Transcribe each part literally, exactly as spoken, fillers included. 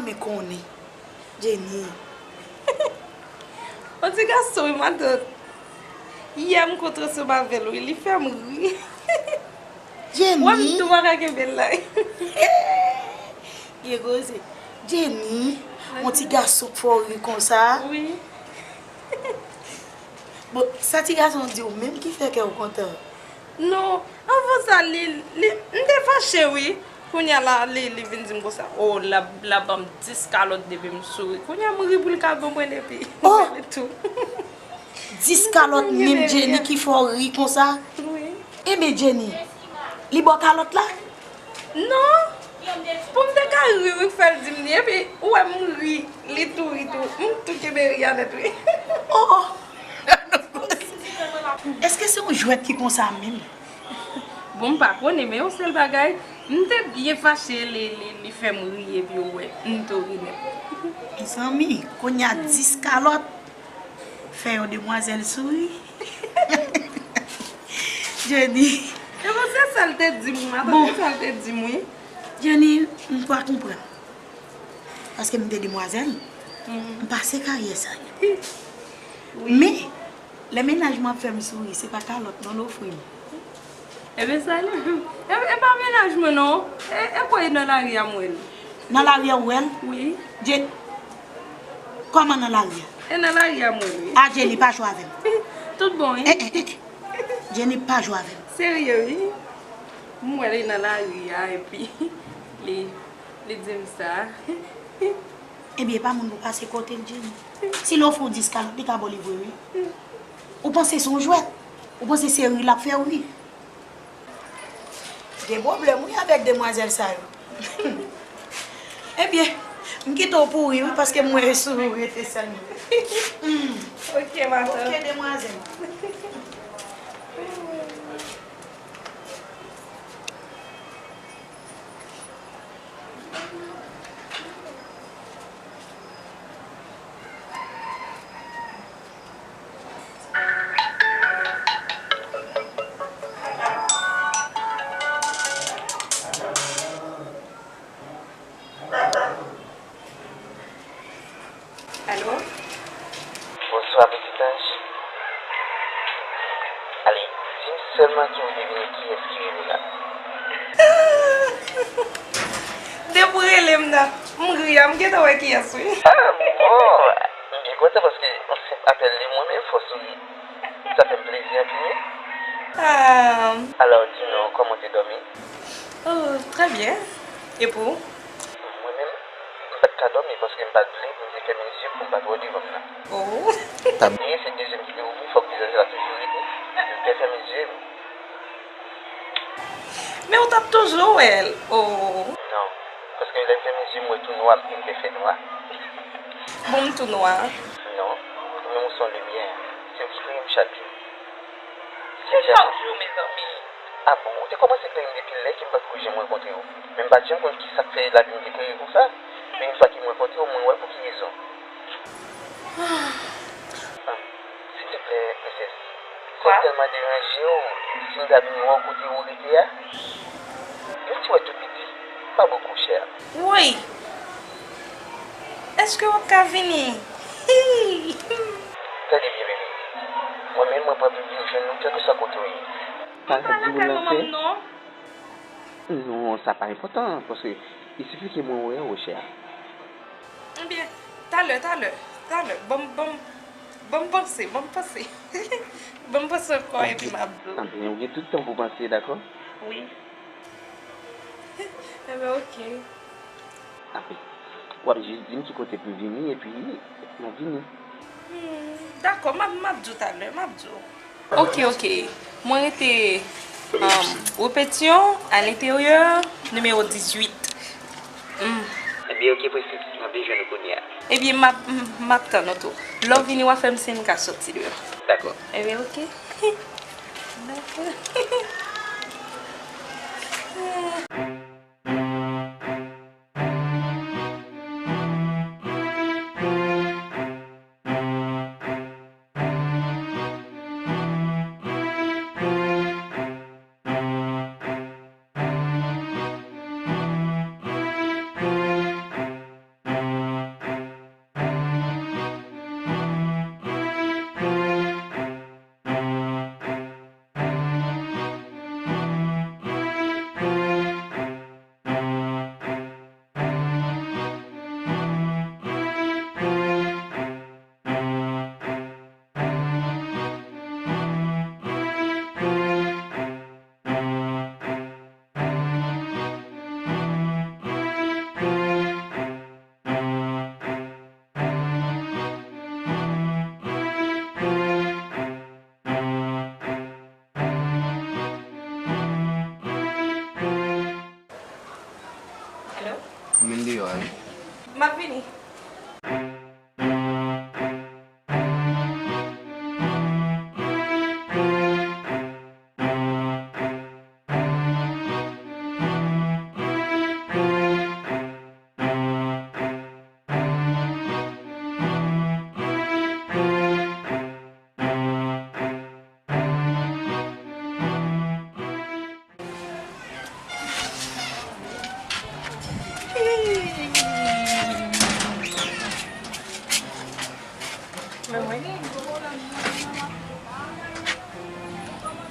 Mwen konnen. Jenny. On ti gason, wi, matant. Yè m kontre ansanm avè l, wi, li fè m ri. Jenny. Wè m tou pa ka kenbe l la. Gen koze. Jenny, on ti gason k fè w ri konsa. Wi. Bon, sa ti gason di w menm ki fè kè w kontan? Non, anvan sa, li, li, m te fache, wi. Kounye a la, li, li vin di m konsa, o, l ap, l ap ban m dis kalòt depi m souri. Kounye a, m ri pou l ka ban mwen epi. Oh! Mwen tou. Dis kalòt menm Jenny ki fè w ri konsa? Wi. Ebyen, Jenny, li ba w kalòt la? Non. Pou m te ka ri, wi, k fè l di m li. Epi, ou wè m ri, li tou ri tou. M tou kenbe ri a nèt, wi. Oh, oh. Èske se yon jwèt ki konsa menm? Bon, m pa konnen, men yon sèl bagay, m te byen fache, li, li, li fè m ri, epi ou wè, m tou ri nèt. Mezanmi, kounye a dis kalòt, fè yon demwazèl souri. Jenny. E bon, se sa l te di m, matant, se sa l te di m, wi. Jenny, m pa konprann. Paske m te demwazèl, m pase karyè sa yo. Wi. Men, lè mennaj mwen ap fè m souri, se pa kalòt non l ofri m. Ebyen, sa li menm. E, e pa mennaj mwen non. E, e kwè nan lari a m wè l. Nan lari a w wè l? Wi. Je-, kòman nan lari a? E nan lari a m wè l, wi. A, Jenny, pa jwe avè m. Tout bon, wi. Eh, eh, eh, eh. Jenny, pa jwe avè m. Serye, wi. M wè li nan lari a, epi li, li di m sa. Ebyen, e pa moun pou pase kote l, Jenny. Si l ofri w dis kalòt, li ka ba w li vre, wi. Ou panse se yon jwèt? Ou panse se ri l ap fè w ri? Gen pwoblèm, wi, avèk demwazèl sa yo. Ebyen, m kite w pou ri, wi, paske m wè sou ou rete sèlman. Ok, matant. Ok, demwazèl. Alo? Bonswa, pitit anj. Ale, di m sèlman ki ou devine kiyès ki vini la. Depi w rele m nan, m ri a, m gentan wè kiyès, wi. Ah, bon! M byen kontan paske yon senp apèl li mwen menm fè w souri. Sa fè m plezi anpil, wi. Ah. Alò, di non, kòman w te dòmi? Oh, très bien. Et vous? Mwen menm, m pa t ka dòmi paske m pa t vle pou m te fèmen zye pou m pa t wè devan m nan. Oh. Tab. Li se dezyèm ki te ouvri, fòk vizaj la toujou rete. M te fèmen zye m. Men ou t ap toujou wè l. Oh. Non, paske lè m fèmen zye m wè tou nwa, m te fè nwa. Bon, m tou nwa. Non, ou menm ou se yon limyè. Se ou ki klere m chak jou. Se chak jou, mezanmi. Ah bon, ou te kòmanse klere m depi lè ke m pa t ko janm rankontre w. Men m pa t janm konn kisa k fè lavi m te klere konsa. Men yon fwa ke m rankontre w, mwen wè pou ki rezon. Ah, silvouplè, prensès, sa ap tèlman deranje w si m ta vin wè w kote ou rete a? Yon ti wè tou piti, pa bokou, chè. Woy! Èske w ap ka vini? Hi! Tande byen, bebe. Mwen menm, mwen prè pou m vin jwenn ou, kèlkeswa kote w ye. Pa di moun nan fè. Non, sa pa enpòtan, paske il suffit ke mwen wè w, chè. Ebyen, talè, talè, talè. Ban m, ban m, ban m panse, ban m panse. Ban m panse ankò, epi m ap di w. Ebyen, ou gen tout tan pou w panse, dakò? Wi. Ebyen, oke. Apre, w ap jis di m ki kote pou m vini, epi m ap vini. Hmm, dakò, m ap, m ap di w talè, m ap di w. Oke, oke. Mwen rete, um, Repetition, à l'intérieur, nimewo dizuit. Hmm. Ebyen, oke, prensès, m ap vin jwenn ou kounye a. Ebyen, m ap, m, m ap tann ou tou. Lè w vini, w a fè m siy m ka soti deyò. Dakò. Ebyen, oke. Dakò.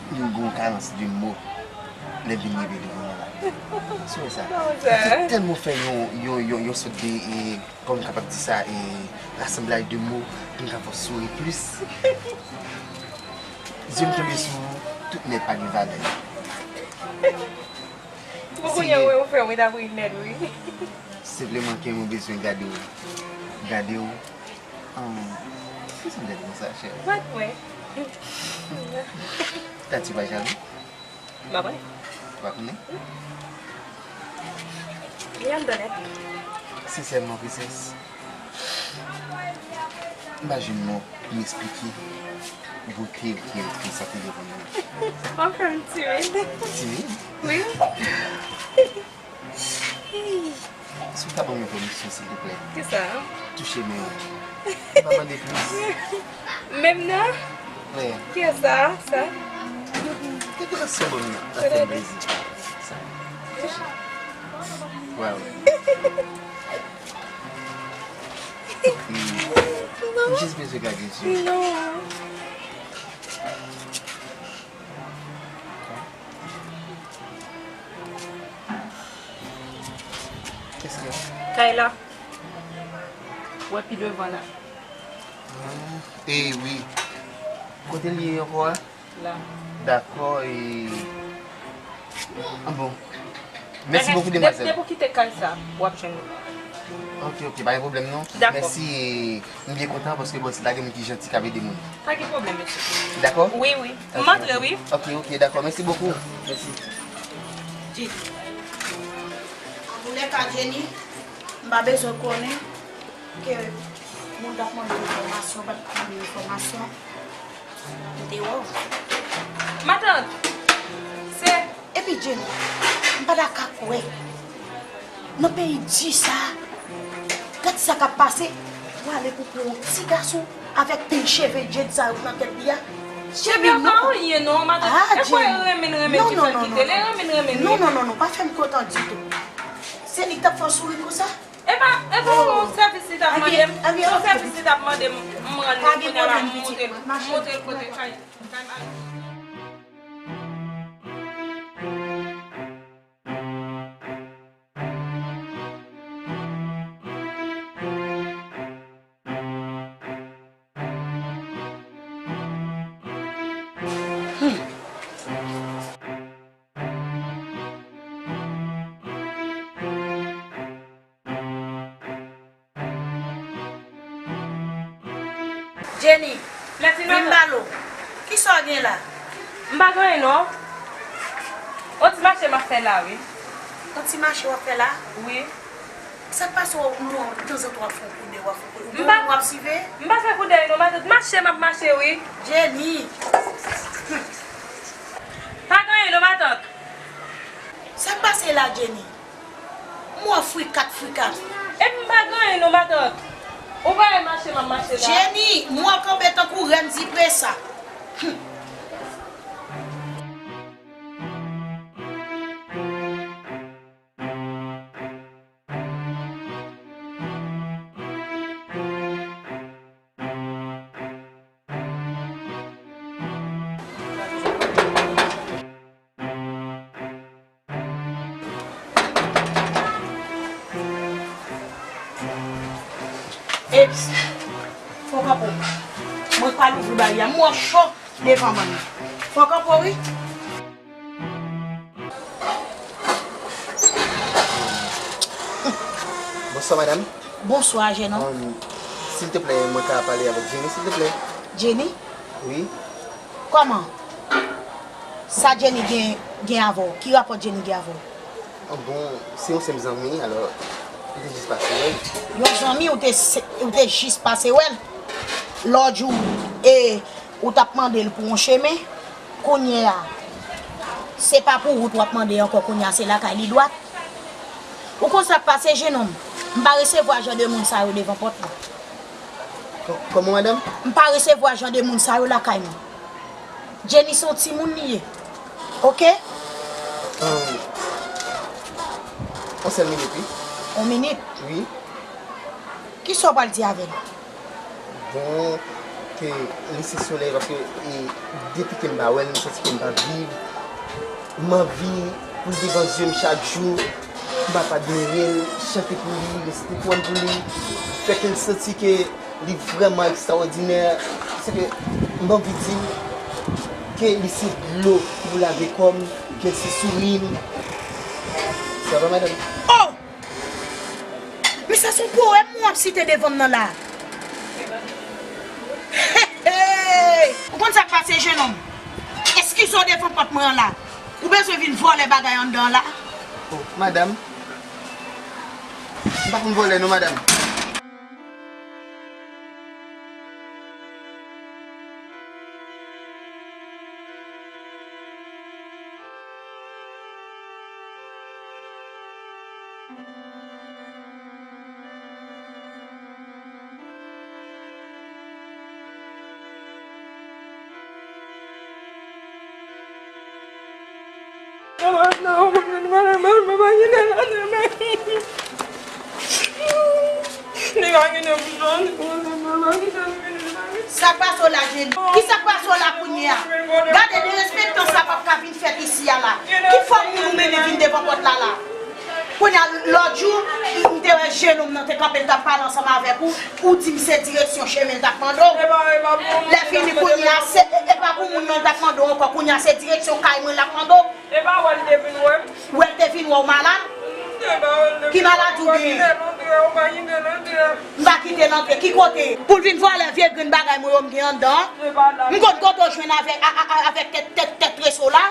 M gen yon kalans de mo lè m vin rive devan mwen la. Sou wè sa? Kòman sa? Fè tèlman fè yon, yon, yon, yon sòt de, e, kòman m kapab di sa, e, rasanblaj de mo pou m ka fè w souri plis. Zye m tonbe sou ou, tout nèg pa gen valè. Bon, kounye a, ou fè m ret ap ri nèt, wi. Senpleman ke mwen bezwen gade w. Gade w. Ann, kisa w gade konsa, cheri? Wat mwen. Tati pa jalou? M pa konnen. Ou pa konnen? Li anndan nèt. Sensèman, princesse, m pa jwenn mo pou m eksplike bote ou ki ret konsa devan mwen. Ou fè m timid. Timid? Wi. Si w ka ban m yon pèmisyon, silvouplè. Kisa? Touche men w. M pa mande plis. Menm nan? Wi. Kisa sa? Kèlkeswa ban m nan, sa fè m plezi. Sa. Touche. Waw. Non. M jis bezwen gade je w. Non. Kay la. Ou wè pi devan la. Ah, e wi. Kote l ye ankò a? La. Dakò, e. Ah bon. Mèsi bokou, demwazèl. Depi w kite kay sa, w ap jwenn li. Ok, ok, pa gen pwoblèm non. Dakò. Mèsi, e m byen kontan paske bon, se la gen moun ki janti k ap ede moun. Pa gen pwoblèm, mesye. Dakò? Wi, wi. M antre, wi. Ok, ok, dakò. Mèsi bokou. Mèsi. Di. Antoulèka, Jenny, m pa bezwen konnen ke moun k ap mande enfòmasyon pa t mande enfòmasyon. M te wè w. Matant, se. Epi Jenny, m pa ta ka kwè. Nan peyi di sa, gad sa k ap pase. Ou ale pou pran yon ti gason avèk pil cheve Jenny sa yo nan tèt li a. Cheve yo pa anyen non, matant. E kwè renmen renmen ki fè l kite l, e renmen renmen. Non, non, non, non, pa fè m kontan ditou. Se li k t ap fè w souri konsa? E pa, e pa yon sèvis li t ap mande m. Yon sèvis li t ap mande m, m rann li, kounye a la m montre l, m montre l kote kay, kay mari. Jenny, vin m pale w. Kisa w gen la? M pa gen anyen non. On ti mache m ap fè la, wi. On ti mache w ap fè la? Wi. Sa k pase w, m wè w tanzantan w ap fè yon kou de, w ap fè yon kou de. Ou gen yon moun w ap siveye? M pa fè kou de non, matant. Mache m ap mache, wi. Jenny. Pa gen anyen non, matant. Sa k pase la, Jenny? M wè w frikat, frikat. Epi m pa gen anyen non, matant. Ou pa wè mache m ap mache la? Jenny, m wè w kanpe tankou rèn sipresa. Hum. Eps, fò kanpe w. Mwen pa louvri baryè a. M wè w cho devan mwen. Fò kanpe w, wi. Bonswa, madanm. Bonswa, jennonm. Um, silteplè, mwen ka pale avèk Jenny, silteplè? Jenny? Wi. Kòman? Sa Jenny gen, gen avè w? Ki rapò Jenny gen avè w? Ah, bon, se yon senp zanmi, alò, m te jis pase wè l. Yon zanmi, ou te se-, ou te jis pase wè l? Lòt jou, e, ou t ap mande l pou yon chemen, kounye a, se pa pou wout w ap mande ankò, kounye a, se lakay li dwat. Ou konn sa k pase, jennonm? M pa resevwa jan de moun sa yo devan pòt mwen. Kò-, kòman, madanm? M pa resevwa jan de moun sa yo lakay mwen. Jenny se yon timoun li ye. Oke? Ahn, yon sèl minit, wi. Yon minit? Wi. Kisa w pral di avè l? Bon, Ke li se solèy, paske, e, depi ke m pa wè l, m santi ke m pa viv. M anvi pou l devan zye m chak jou, m ap admire l, chante pou li, resite pwèm pou li, fè ke l santi ke li vrèman ekstraòdinè. Se ke m anvi di l ke li se dlo pou lave kò m, ke l se souri m. Sa va, madanm? Oh! Men sa se yon powèm ou ap site devan m nan la. Hey, hey! Ou konn sa k pase, jenòm? Eskize w devan pòt mwen an la. Ou bezwen vin vòlè bagay anndan an la? Oh, madanm. M pa konn vòlè non, madanm. Sa k pase w la, Jenny? Ki sa k pase w la kounye a? Gade, derespektan sa p ap ka vin fèt isi a la. Ki fòm moun ou mennen vin devan pòt la la? Kounye a, lòt jou, m te wè jenòm nan te kanpe, l t ap pale ansanm avèk ou, ou di m se direksyon chemen l t ap mande w. Lè fini, kounye a, se, e, e pa pou moun nan l t ap mande w ankò, kounye a, se direksyon kay mwen l ap mande w. E pa wè l te vin wè m. Wè l te vin wè w malad? Ki maladi w genyen? M pa kite l antre. Ki kote? Pou l vin vòlè vye grenn bagay mwen yo m gen anndan an? M konn kote w jwenn avèk, a, a, a, avèk tèt, tèt, tèt trese w la?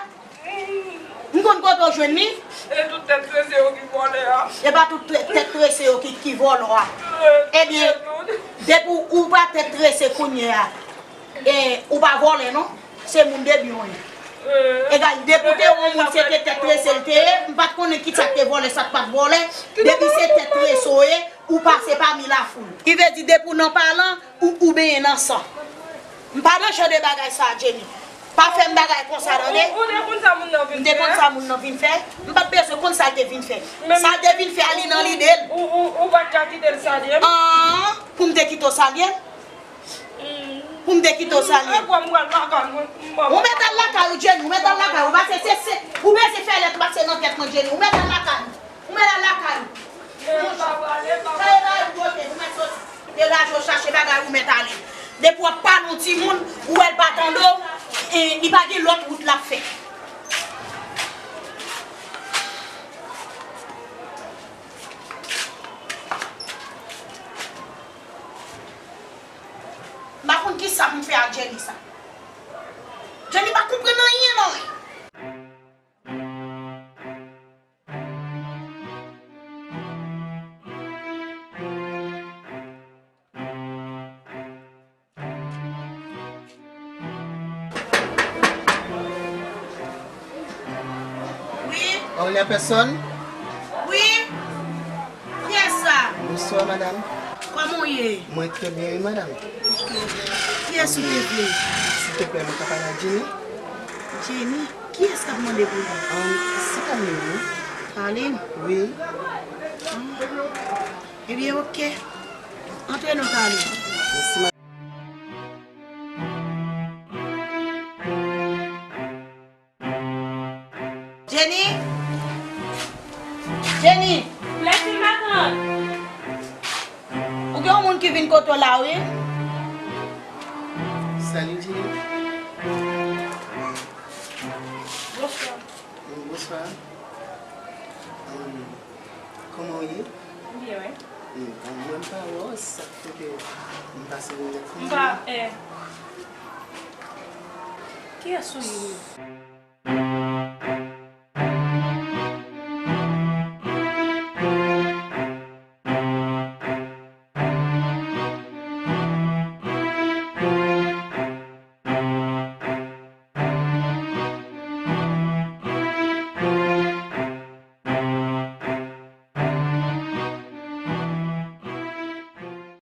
M konn kote w jwenn li? E tout tèt trese yo ki vòlè a. E pa tout tè-, tèt trese yo ki, ki vòlò a. Ebyen, depi w pa tèt trese kounye a, e, ou pa vòlè non. Se moun debyen w ye. Egal, depi w te wè yon moun se te tèt trese l te ye, m pa t konnen ki sa k te vòlè, sa k pa t vòlè. Depi se tèt trese w ye, ou pase pami lafoul. Ki vle di depi w nan palan, ou, ou benyen nan san. M pa nan jan de bagay sa, Jenny. Pa fè m bagay konsa, tande? Ou, ou te konn sa moun nan vin fè? M te konn sa moun nan vin fè. M pa t bezwen konn sa l te vin fè. Sa l te vin fè a, li nan lide l. Ou, ou, ou pa t ka kite l salye m? An, pou m te kite w salye l? Pou m te kite w salye. Ou mèt al lakay ou, Jenny, ou mèt al lakay ou. Pase se, se, ou bezwen fè lèt pase nan tèt mwen, Jenny. Ou mèt al lakay ou. Ou mèt al lakay ou. Sa e bagay ou pote, ou mèt soti. Degaje w chache bagay ou mèt ale. Depi w ap pale yon timoun, ou wè l pa tande w, e, li pa gen lòt wout l ap fè. M pa konn kisa pou m fè ak Jenny sa. Jenny pa konprann anyen non. Wi. Oh, il y a personne? Wi. Kiyès sa? Bonswa, madanm. Kòman w ye? Mwen trè byen, wi, madanm. Ok. Kiyès ou te vle? Silvouplè, mwen ka pale ak Jenny? Jenny? Kiyès k ap mande pou ou? Um, se Carline, wi. Carline? Wi. Ah. Ebyen, ok. Antre non, Carline. Mèsi, madanm. Jenny? Jenny? Blesi matant. Ou gen yon moun ki vin kote w la, wi. Salut, Jenny. Bonswa. Bonswa. Kòman w ye? M byen, wi. Bon, mwen m pa wè w, sa k fè ke m pase yon lèt konsa. M pa, eh. Kiyès ou ye?